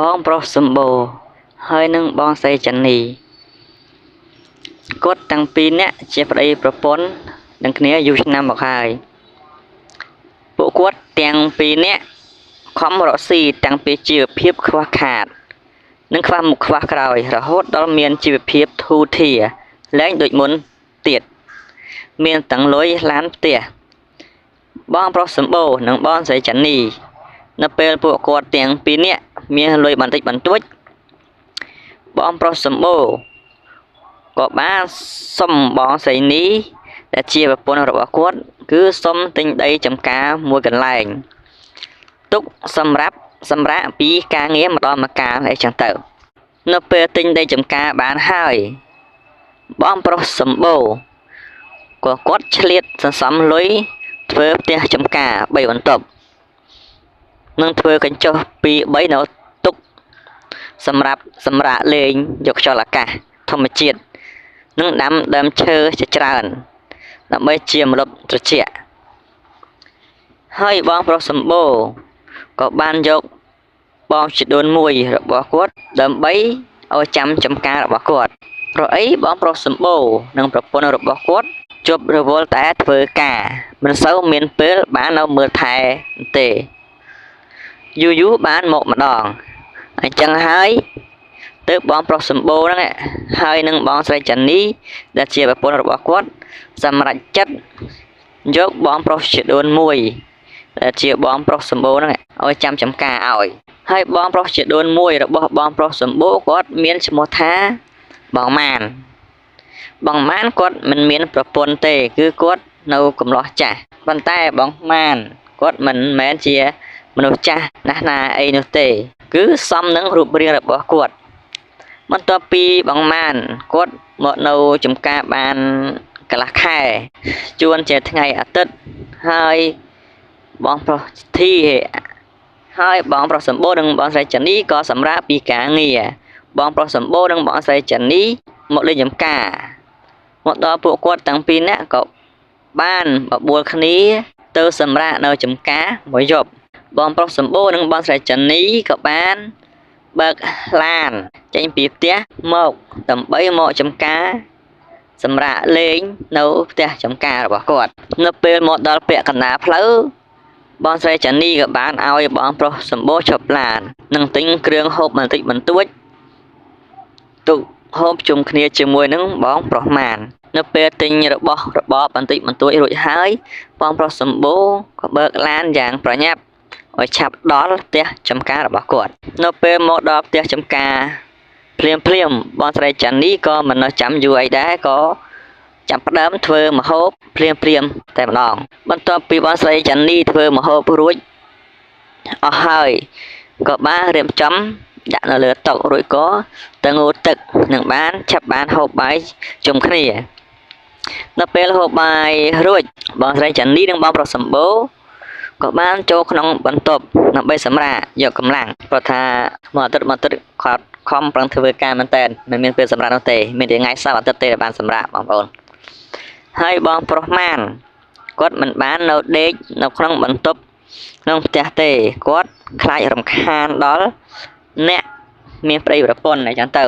បងប្រុសសម្បូរហើយនឹងបងស្រីចាន់នីគាត់ទាំងពីរនាក់ជាប្តីប្រពន្ធនឹងគ្នាយូរឆ្នាំមកហើយពួកគាត់ទាំងពីរនាក់ខំរកស៊ីតាំងពីជីវភាពខ្វះខាតនិងខ្វះមុខខ្វះក្រោយរហូតដល់មានជីវភាពធូរធារលែងដូចមុនទៀតមានទាំងលុយឡានផ្ទះបងប្រុសសម្បូរនិងបងស្រីចាន់នីនៅពេលពួកគាត់ទាំងពីរនាក់មានលុយបន្តិចបន្តួចបងប្រុសសម្បូរក៏បានសុំបងស្រីនីដែលជាប្រពន្ធរបស់គាត់គឺសុំទិញដីចំការមួយកន្លែងទុកសម្រាប់សម្រាកពីការងារម្ដងម្កាលអីចឹងទៅនៅពេលទិញដីចំការបានហើយបងប្រុសសម្បូរក៏គាត់ឆ្លៀតសន្សំលុយធ្វើផ្ទះចំការ3បន្ទប់និងធ្វើកញ្ចុះ2 3នៅទុកសម្រាប់សម្រាកលេងយកខ្យល់អាកាសធម្មជាតិនិងដាំដើមឈើជាច្រើនដើម្បីជាម្លប់ត្រជាក់ហើយបងប្រុសសម្បូរក៏បានយកបងជីដូនមួយរបស់គាត់ដើម្បីឲ្យចាំចំការរបស់គាត់ព្រោះអីបងប្រុសសម្បូរនិងប្រពន្ធរបស់គាត់ជប់រវល់តែធ្វើការមិនសូវមានពេលបាននៅមើលថែទេយូរយូរបានមកម្ដងអញ្ចឹងហើយទើបបងប្រុសសម្បូរហ្នឹងហើយនឹងបងស្រីចាន់នីដែលជាប្រពន្ធរបស់គាត់សម្រេចចិត្តយកបងប្រុសជីដូនមួយដែលជាបងប្រុសសម្បូរហ្នឹងឲ្យចាំចំការឲ្យហើយបងប្រុសជីដូនមួយរបស់បងប្រុសសម្បូរគាត់មានឈ្មោះថាបងម៉ានបងម៉ានគាត់មិនមានប្រពន្ធទេគឺគាត់នៅកំឡោះចាស់ប៉ុន្តែបងម៉ានគាត់មិនមែនជាមនុស្សចាស់ណាស់ណាអីនោះទេគឺសមនឹងរូបរាងរបស់គាត់បន្ទាប់ពីបងម៉ានគាត់មកនៅចំការបានកន្លះខែជួនជាថ្ងៃអាទិត្យហើយបងប្រុសធីហើយបងប្រុសសម្បូរនិងបងស្រីចាន់នីក៏សម្រាប់ពីការងារបងប្រុសសម្បូរនិងបងស្រីចាន់នីមកលេងចំការមកដល់ពួកគាត់ទាំងពីរនាក់ក៏បានបបួលគ្នាទៅសម្រាប់នៅចំការមួយយប់បងប្រុសសម្បូរនិងបងស្រីចាន់នីក៏បានបើកឡានចេញពីផ្ទះមកដើម្បីមកចំការសម្រាប់លេងនៅផ្ទះចំការរបស់គាត់នៅពេលមកដល់ពាក់កណ្ដាលផ្លូវបងស្រីចាន់នីក៏បានឲ្យបងប្រុសសម្បូរឈប់ឡាននិងទិញគ្រឿងហូបបន្តិចបន្តួចទុកហូបជុំគ្នាជាមួយនឹងបងប្រុសម៉ាននៅពេលទិញរបស់របរបន្តិចបន្តួចរួចហើយបងប្រុសសម្បូរក៏បើកឡានយ៉ាងប្រញាប់ឲ្យឆាប់ដល់ផ្ទះចំការរបស់គាត់នៅពេលមកដល់ផ្ទះចំការភ្លាមភ្លាមបងស្រីចាន់នីក៏មិននៅចាំយូរអីដែរក៏ចាប់ផ្ដើមធ្វើម្ហូបភ្លាមភ្លាមតែម្ដងបន្ទាប់ពីបងស្រីចាន់នីធ្វើម្ហូបរួចអស់ហើយក៏បានរៀបចំដាក់នៅលើតុរួចក៏ទៅងូតទឹកនឹងបានឆាប់បានហូបបាយជុំគ្នានៅពេលហូបបាយរួចបងស្រីចាន់នីនិងបងប្រុសសម្បូរក៏បានចូលក្នុងបន្ទប់ដើម្បីសម្រាកយកកម្លាំងព្រោះថាមួយអាទិត្យមួយអាទិត្យគាត់ខំប្រឹងធ្វើការមែនតើមិនមានពេលសម្រាកនោះទេមានតែថ្ងៃសៅរ៍អាទិត្យទេដែលបានសម្រាកបងប្អូនហើយបងប្រុសម៉ានគាត់មិនបាននៅដេកនៅក្នុងបន្ទប់ក្នុងផ្ទះទេគាត់ខ្លាចរំខានដល់អ្នកមានប្តីប្រពន្ធអីចឹងទៅ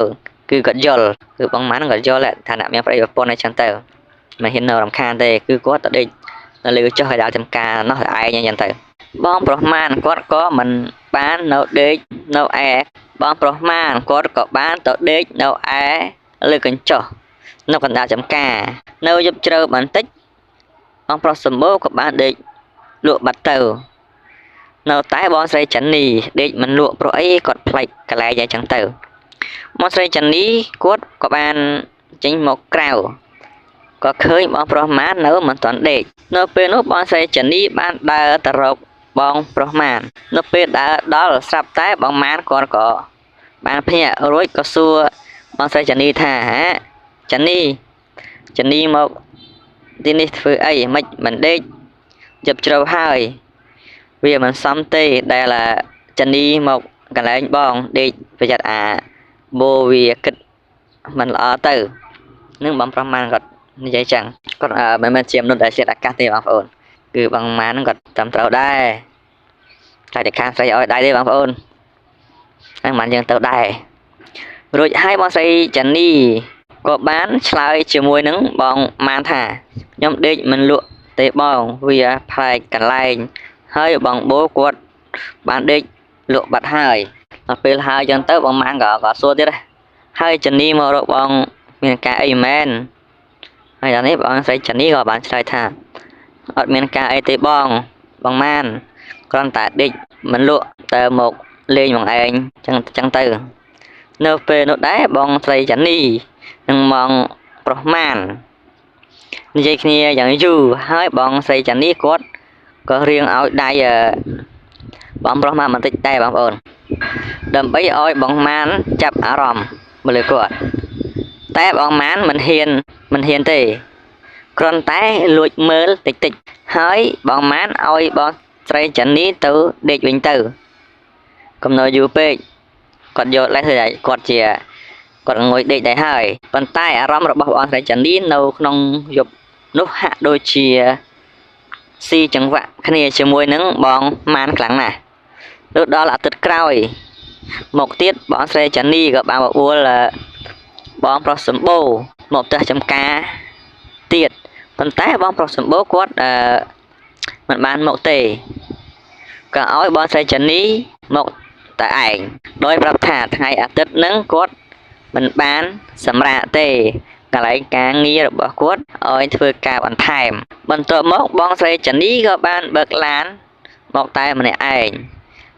គឺគាត់យល់គឺបងម៉ានគាត់យល់ថាអ្នកមានប្តីប្រពន្ធអីចឹងទៅមិនហ៊ាននៅរំខានទេគឺគាត់ទៅដេកនៅលើចុះឲ្យដល់ចំការនោះឯងអញ្ចឹងទៅបងប្រុសម៉ានគាត់ក៏មិនបាននៅដេកនៅឯបងប្រុសម៉ានគាត់ក៏បានទៅដេកនៅឯលើកញ្ចុះនៅកណ្ដាលចំការនៅយប់ជ្រៅបន្តិចបងប្រុសសម្បូរក៏បានដេកលក់បាត់ទៅនៅតែបងស្រីចាន់នីដេកមិនលក់ព្រោះអីគាត់ប្លែកកន្លែងអញ្ចឹងទៅបងស្រីចាន់នីគាត់ក៏បានចេញមកក្រៅក៏ឃើញបងប្រុសម៉ាននៅមិនទាន់ដេកនៅពេលនោះបងស្រីចាន់នីបានដើរទៅរកបងប្រុសម៉ាននៅពេលដើរដល់ស្រាប់តែបងម៉ានគាត់ក៏បានភ្ញាក់រួចក៏សួរបងស្រីចាន់នីថាចាន់នីចាន់នីមកទីនេះធ្វើអីមិនមិនដេកយប់ជ្រៅហើយវាមិនសមទេដែលចាន់នីមកកន្លែងបងដេកប្រយ័ត្នអាបូវាគិតមិនល្អទៅនឹងបងប្រុសម៉ានគាត់និយាយចឹងគាត់មិនមែនជាមនុស្សដែលជាតិអាកាសទេបងប្អូនគឺបងម៉ានគាត់តាមត្រូវដែរតែតែខាងស្រីឲ្យដៃទេបងប្អូន ហ្នឹងបានយើងទៅដែររួចហើយបងស្រីចានីក៏បានឆ្លើយជាមួយនឹងបងម៉ានថាខ្ញុំដេកមិនលក់ទេបងវាប្លែកកន្លែងហើយបងបូគាត់បានដេកលក់បាត់ហើយដល់ពេលហើយចឹងទៅបងម៉ានក៏សួរទៀតដែរហើយចានីមករកបងមានការអីមែនហើយដល់នេះបងស្រីចានីក៏បានឆ្លើយថាអត់មានការអីទេបងបងម៉ានគ្រាន់តែដេកមិនលក់ទៅមកលេងបងឯងចឹងទៅនៅពេលនោះដែរបងស្រីចានីនិងបងប្រុសម៉ាននិយាយគ្នាយ៉ាងយូរហើយបងស្រីចានីគាត់ក៏រៀងឲ្យដៃបងប្រុសម៉ានបន្តិចដែរបងប្អូនដើម្បីឲ្យបងម៉ានចាប់អារម្មណ៍មកលើគាត់តែបងម៉ានមិនហ៊ានទេគ្រាន់តែលួចមើលតិចតិចហើយបងម៉ានឲ្យបងស្រីចានីទៅដេកវិញទៅកំណត់យូរពេកគាត់យកលេសទៅគាត់ជាគាត់ងុយដេកដែរហើយប៉ុន្តែអារម្មណ៍របស់បងស្រីចានីនៅក្នុងយប់នោះហាក់ដូចជាស៊ីចង្វាក់គ្នាជាមួយនឹងបងម៉ានខ្លាំងណាស់លុះដល់អាទិត្យក្រោយមកទៀតបងស្រីចានីក៏បានបបួលបងប្រុសសម្បូរមកផ្ទះចំការទៀតប៉ុន្តែបងប្រុសសម្បូរគាត់មិនបានមកទេក៏ឲ្យបងស្រីចានីមកតែឯងដោយប្រាប់ថាថ្ងៃអាទិត្យនឹងគាត់មិនបានសម្រាកទេកន្លែងការងាររបស់គាត់ឲ្យធ្វើការបន្ថែមបន្ទាប់មកបងស្រីចានីក៏បានបើកឡានមកតែម្នាក់ឯង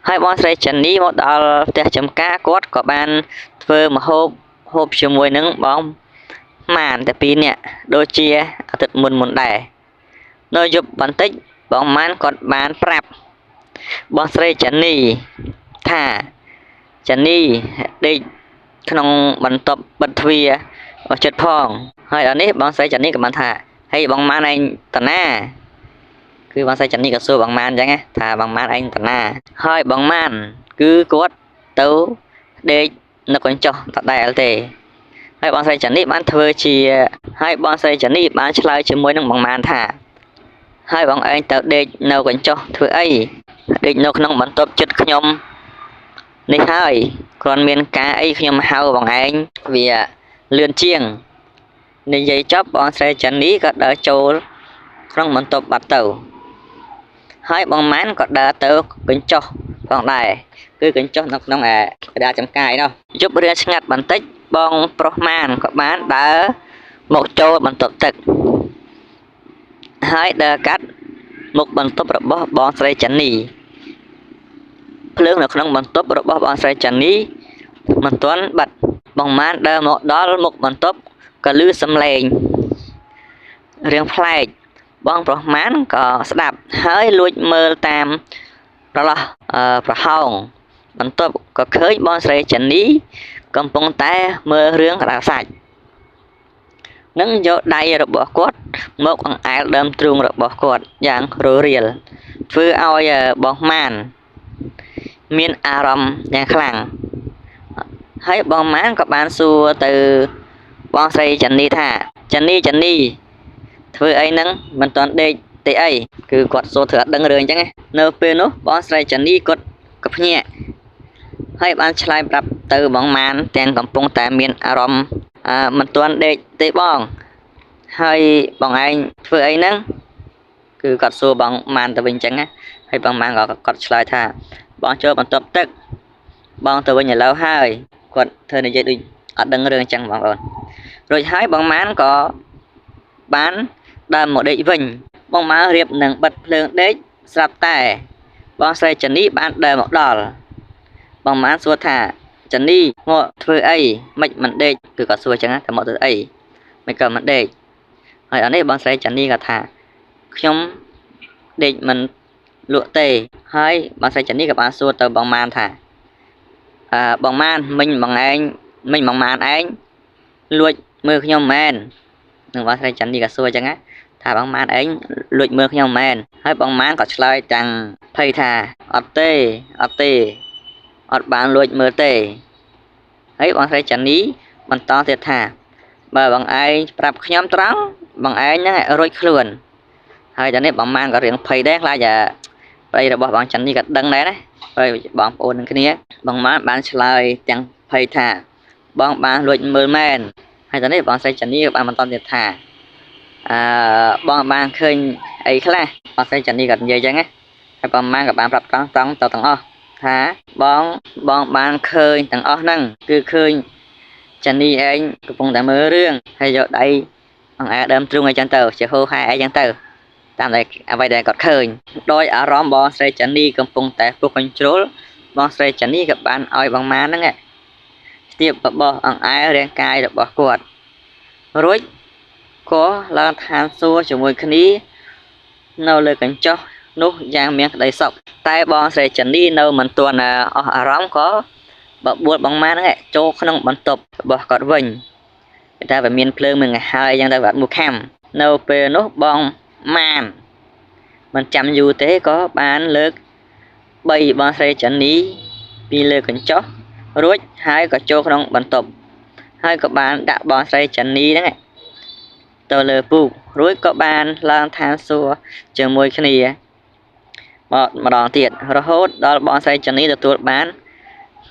ហើយបងស្រីចានីមកដល់ផ្ទះចំការគាត់ក៏បានធ្វើម្ហូបហូបជាមួយនឹងបងម៉ានតែពីរនាក់ដូចជាអាទិត្យមុនដែរនៅយប់បន្តិចបងម៉ានគាត់បានប្រាប់បងស្រីចានីថាចានីដេកក្នុងបន្ទប់បិទទ្វារចិត្តផងហើយដល់នេះបងស្រីចានីក៏បានថាហេបងម៉ានឯងតាណាគឺបងស្រីចានីក៏សួរបងម៉ានអញ្ចឹងថាបងម៉ានឯងតាណាហើយបងម៉ានគឺគាត់ទៅដេកនៅកញ្ចុះដដែលទេហើយបងស្រីចានីបានធ្វើជាហើយបងស្រីចានីបានឆ្លើយជាមួយនឹងបងម៉ានថាហើយបងឯងទៅដេកនៅកញ្ចុះធ្វើអីដេកនៅក្នុងបន្ទប់ចិត្តខ្ញុំនេះហើយគ្រាន់មានការអីខ្ញុំហៅបងឯងវាលឿនជាងនិយាយចប់បងស្រីចានីក៏ដើរចូលក្នុងបន្ទប់បាត់ទៅហើយបងម៉ានក៏ដើរទៅកញ្ចុះផងដែរគឺកញ្ចុះនៅក្នុងកដាលចំកាយនោះយប់រាឆ្ងាត់បន្តិចបងប្រុសម៉ានក៏បានដើរមកចូលបន្ទប់ទឹកហើយដើរកាត់មុខបន្ទប់របស់បងស្រីចានីភ្លើងនៅក្នុងបន្ទប់របស់បងស្រីចានីមិនទាន់បាត់បងម៉ានដើរមកដល់មុខបន្ទប់ក៏ឮសំឡេងរៀងប្លែកបងប្រុសម៉ានក៏ស្ដាប់ហើយលួចមើលតាមប្រឡោះប្រហោងបន្ទប់ក៏ឃើញបងស្រីចានីកំពុងតែមើលរឿងក្តៅសាច់និងយកដៃរបស់គាត់មកអង្អែលដើមទ្រូងរបស់គាត់យ៉ាងររៀលធ្វើឲ្យបងម៉ានមានអារម្មណ៍យ៉ាងខ្លាំងហើយបងម៉ានក៏បានសួរទៅបងស្រីចានីថាចានីចានីធ្វើអីហ្នឹងមិនទាន់ដេកទេអីគឺគាត់សួរធ្វើអត់ដឹងរឿងអញ្ចឹងនៅពេលនោះបងស្រីចានីគាត់ក៏ភ្ញាក់ហើយបានឆ្លើយប្រាប់ទៅបងម៉ានទាំងកំពុងតែមានអារម្មណ៍មិនទាន់ដេកទេបងហើយបងឯងធ្វើអីហ្នឹងគឺគាត់សួរបងម៉ានទៅវិញអញ្ចឹងណាហើយបងម៉ានក៏គាត់ឆ្លើយថាបងចូលបន្ទប់ទឹកបងទៅវិញឥឡូវហើយគាត់ធ្វើនិយាយដូចអត់ដឹងរឿងអញ្ចឹងបងប្អូនរួចហើយបងម៉ានក៏បានដើរមកដេកវិញបងម៉ានរៀបនឹងបិទភ្លើងដេកស្រាប់តែបងស្រីចានីបានដើរមកដល់បងម៉ានសួរថាចានីមកធ្វើអីមិនមិនដេកគឺគាត់សួរអញ្ចឹងថាមកធ្វើអីមិនក៏មិនដេកហើយអានេះបងស្រីចានីក៏ថាខ្ញុំដេកមិនលក់ទេហើយបងស្រីចានីក៏បានសួរទៅបងម៉ានថាបងម៉ានមិញបងឯងមិញបងម៉ានឯងលួចមើលខ្ញុំមែននឹងបងស្រីចានីក៏សួរអញ្ចឹងណាថាបងម៉ានឯងលួចមើលខ្ញុំមែនហើយបងម៉ានក៏ឆ្លើយទាំងភ័យថាអត់ទេអត់ទេអត់បានលួចមើលទេហើយបងស្រីចានីបន្តទៀតថាបើបងឯងប្រាប់ខ្ញុំត្រង់បងឯងហ្នឹងរួចខ្លួនហើយដល់នេះបងម៉ានក៏រៀងភ័យដែរខ្លាចប្តីរបស់បងចានីក៏ដឹងដែរណា ហើយបងប្អូននឹងគ្នាបងម៉ានបានឆ្លើយទាំងភ័យថាបងបានលួចមើលមែនហើយតនេះបងស្រីចានីក៏បានបន្តទៀតថាអឺបងបានឃើញអីខ្លះបងស្រីចានីក៏និយាយចឹងណាហើយបងម៉ានក៏បានប្រាប់ត្រង់ត្រង់ទៅទាំងអស់ថាបងបងបានឃើញទាំងអស់ហ្នឹងគឺឃើញចានីឯងកំពុងតែមើលរឿងហើយយកដៃអង្អែដើមទ្រូងអីចឹងទៅជាហូហែអីចឹងទៅតាមតែអ្វីដែលគាត់ឃើញដោយអារម្មណ៍បងស្រីចានីកំពុងតែពុះកញ្ជ្រោលបងស្រីចានីក៏បានឲ្យបងម៉ានហ្នឹងស្ទាបបបោះអង្អែរាងកាយរបស់គាត់រួចក៏ឡើងឋានសួគ៌ជាមួយគ្នានៅលើកញ្ចុះនោះយ៉ាងមានក្តីសុខតែបងស្រីចានីនៅមិនទាន់អស់អារម្មណ៍ក៏បបួលបងម៉ានហ្នឹងចូលក្នុងបន្ទប់របស់គាត់វិញតែវាមានភ្លើងមានហើយយ៉ាងទៅបាត់មួយខាំនៅពេលនោះបងម៉ានមិនចាំយូរទេក៏បានលើកបីបងស្រីចានីពីលើកញ្ចុះរួចហើយក៏ចូលក្នុងបន្ទប់ហើយក៏បានដាក់បងស្រីចានីហ្នឹងទៅលើពូករួចក៏បានឡើងឋានសួគ៌ជាមួយគ្នាមកម្ដងទៀតរហូតដល់បងស្រីចានីទទួលបាន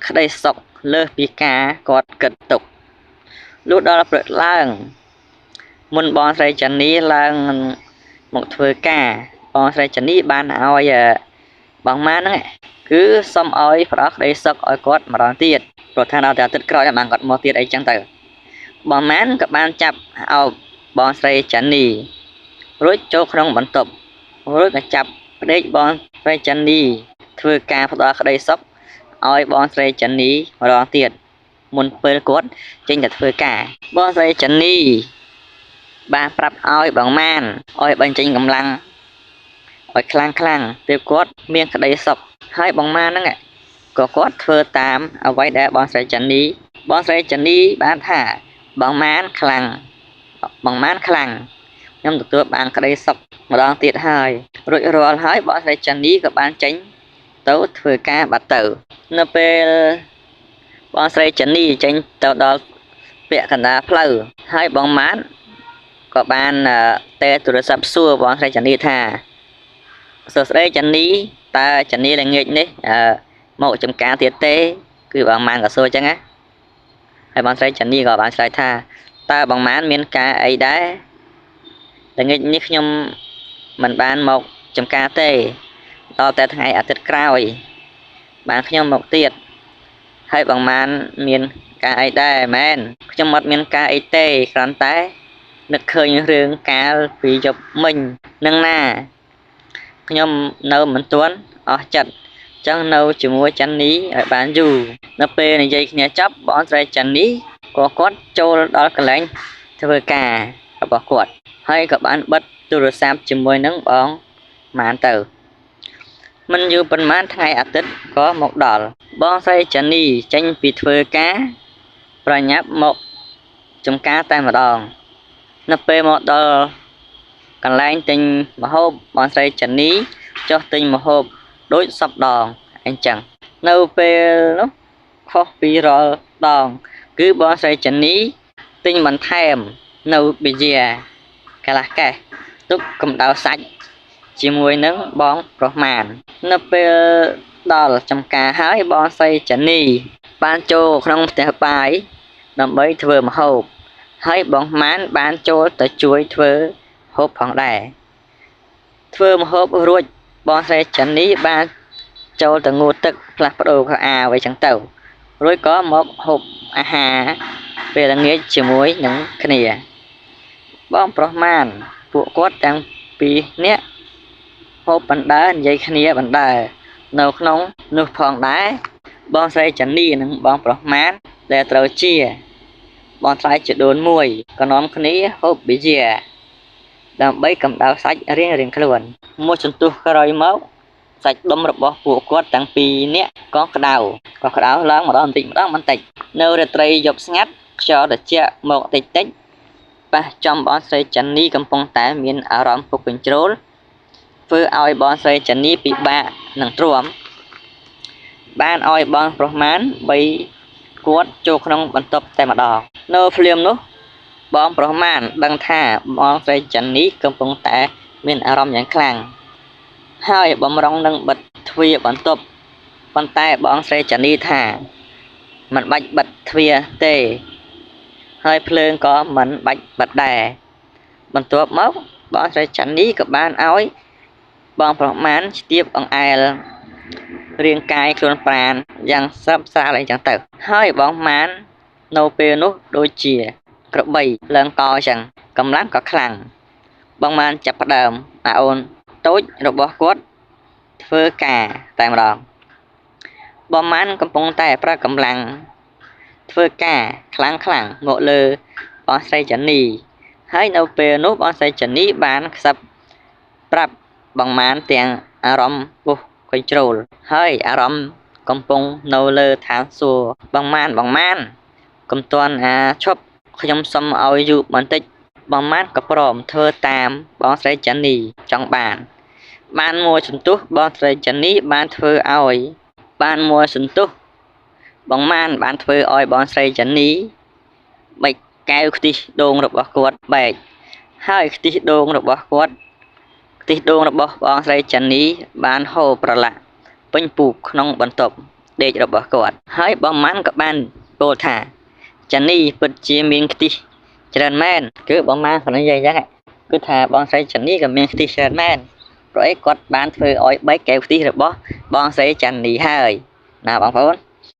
ក្តីសុខលើសពីការគាត់គិតទុកលុះដល់ព្រឹកឡើងមុនបងស្រីចានីឡើងមកធ្វើការបងស្រីចានីបានឲ្យបងម៉ានហ្នឹងគឺសុំឲ្យផ្ដល់ក្តីសុខឲ្យគាត់ម្ដងទៀតព្រោះថាដល់តែអាទិត្យក្រោយបានគាត់មកទៀតអីចឹងទៅបងម៉ានក៏បានចាប់អោបបងស្រីចានីរួចចូលក្នុងបន្ទប់រួចក៏ចាប់ផ្ដេកបងស្រីចានីធ្វើការផ្ដល់ក្តីសុខឲ្យបងស្រីចានីម្ដងទៀតមុនពេលគាត់ចេញទៅធ្វើការបងស្រីចានីបានប្រាប់ឲ្យបងម៉ានឲ្យបញ្ចេញកម្លាំងឲ្យខ្លាំងខ្លាំងទើបគាត់មានក្តីសុខហើយបងម៉ានហ្នឹងក៏គាត់ធ្វើតាមអ្វីដែលបងស្រីចានីបងស្រីចានីបានថាបងម៉ានខ្លាំងបងម៉ានខ្លាំងខ្ញុំទទួលបានក្តីសុខម្ដងទៀតហើយរួចរាល់ហើយបងស្រីចានីក៏បានចេញទៅធ្វើការបាត់ទៅនៅពេលបងស្រីចានីចេញទៅដល់ពាក់កណ្ដាលផ្លូវហើយបងម៉ានក៏បានតែទូរស័ព្ទសួរបងស្រីចានីថាសួស្តីចានីតើចានីល្ងាចនេះមកចំការទៀតទេគឺបងម៉ានក៏សួរចឹងណាហើយបងស្រីចានីក៏បានឆ្លើយថាតើបងម៉ានមានការអីដែរល្ងាចនេះខ្ញុំមិនបានមកចំការទេដល់តែថ្ងៃអាទិត្យក្រោយបានខ្ញុំមកទៀតហើយបងម៉ានមានការអីដែរមែនខ្ញុំអត់មានការអីទេគ្រាន់តែនឹកឃើញរឿងកាលពីយប់មិញនឹងណាខ្ញុំនៅមិនទាន់អស់ចិត្តចង់នៅជាមួយចាន់នីឲ្យបានយូរនៅពេលនិយាយគ្នាចប់បងស្រីចាន់នីក៏គាត់ចូលដល់កន្លែងធ្វើការរបស់គាត់ហើយក៏បានបិទទូរស័ព្ទជាមួយនឹងបងម៉ានទៅមិនយូរប៉ុន្មានថ្ងៃអាទិត្យក៏មកដល់បងស្រីចានីចេញពីធ្វើការប្រញាប់មកចំការតែម្ដងនៅពេលមកដល់កន្លែងទិញម្ហូបបងស្រីចានីចុះទិញម្ហូបដូចសពដងអញ្ចឹងនៅពេលនោះខុសពីរាល់ដងគឺបងស្រីចានីទិញបន្ថែមនៅប៊ីយ៉ាកន្លះកេះទុកកម្ដៅសាច់ជាមួយនឹងបងប្រុសម៉ាននៅពេលដល់ចំការហើយបងស្រីចានីបានចូលក្នុងផ្ទះបាយដើម្បីធ្វើម្ហូបហើយបងម៉ានបានចូលទៅជួយធ្វើហូបផងដែរធ្វើម្ហូបរួចបងស្រីចានីបានចូលទៅងូតទឹកផ្លាស់ប្ដូរខោអាវអីចឹងទៅរួចក៏មកហូបអាហារពេលល្ងាចជាមួយនឹងគ្នាបងប្រុសម៉ានពួកគាត់ទាំងពីរនាក់ហូបបណ្ដើនិយាយគ្នាបណ្ដើនៅក្នុងនោះផងដែរបងស្រីចានីនិងបងប្រុសម៉ានដែលត្រូវជាបងថ្លៃជាដូនមួយក៏នាំគ្នាហូបប៊ីយ៉ាដើម្បីកម្ដៅសាច់រៀងៗខ្លួនមួយសន្ទុះក្រោយមកសាច់ដុំរបស់ពួកគាត់ទាំងពីរនាក់ក៏ក្តៅឡើងម្ដងបន្តិចម្ដងបន្តិចនៅរាត្រីយប់ស្ងាត់ខ្យល់ត្រជាក់មកតិចតិចប៉ះចំបងស្រីចានីកំពុងតែមានអារម្មណ៍ពុកកញ្ជ្រោលធ្វើឲ្យបងស្រីចានីពិបាកនឹងទ្រាំបានឲ្យបងប្រុសម៉ានបីគាត់ចូលក្នុងបន្ទប់តែម្ដងនៅភ្លាមនោះបងប្រុសម៉ានដឹងថាបងស្រីចានីកំពុងតែមានអារម្មណ៍យ៉ាងខ្លាំងហើយបំរុងនឹងបិទទ្វារបន្ទប់ ប៉ុន្តែបងស្រីចានីថាមិនបាច់បិទទ្វារទេហើយភ្លើងក៏មិនបាច់បិទដែរបន្ទាប់មកបងស្រីចានីក៏បានឲ្យបងប្រុសម៉ានស្ទាបអង្អែលរាងកាយខ្លួនប្រាណយ៉ាងស្រាប់ស្រាលអីចឹងទៅហើយបងម៉ាននៅពេលនោះដូចជាក្របីឡើងកចឹងកម្លាំងក៏ខ្លាំងបងម៉ានចាប់ផ្ដើមអាអូនតូចរបស់គាត់ធ្វើការតែម្ដងបងម៉ានកំពុងតែប្រើកម្លាំងធ្វើការខ្លាំងខ្លាំងមកលើបងស្រីចានីហើយនៅពេលនោះបងស្រីចានីបានខ្សឹបប្រាប់បងម៉ានទាំងអារម្មណ៍ពុះកញ្ជ្រោលហើយអារម្មណ៍កំពុងនៅលើឋានសួគ៌បងម៉ានបងម៉ានកុំទាន់អាឈប់ខ្ញុំសុំឲ្យយូរបន្តិចបងម៉ានក៏ព្រមធ្វើតាមបងស្រីចានីចង់បានបានមួយសន្ទុះបងស្រីចានីបានធ្វើឲ្យបានមួយសន្ទុះបងម៉ានបានធ្វើឲ្យបងស្រីចានីបែកកែវខ្ទិះដូងរបស់គាត់បែកហើយខ្ទិះដូងរបស់គាត់ខ្ទិះដូងរបស់បងស្រីចានីបានហូរប្រឡាក់ពេញពូកក្នុងបន្ទប់ដេករបស់គាត់ហើយបងម៉ានក៏បានពោលថាចានីពិតជាមានខ្ទិះច្រើនមែនគឺបងម៉ានគាត់និយាយអញ្ចឹងគឺថាបងស្រីចានីក៏មានខ្ទិះច្រើនមែនព្រោះអីគាត់បានធ្វើឲ្យបែកកែវខ្ទិះរបស់បងស្រីចានីហើយណាបងប្អូន។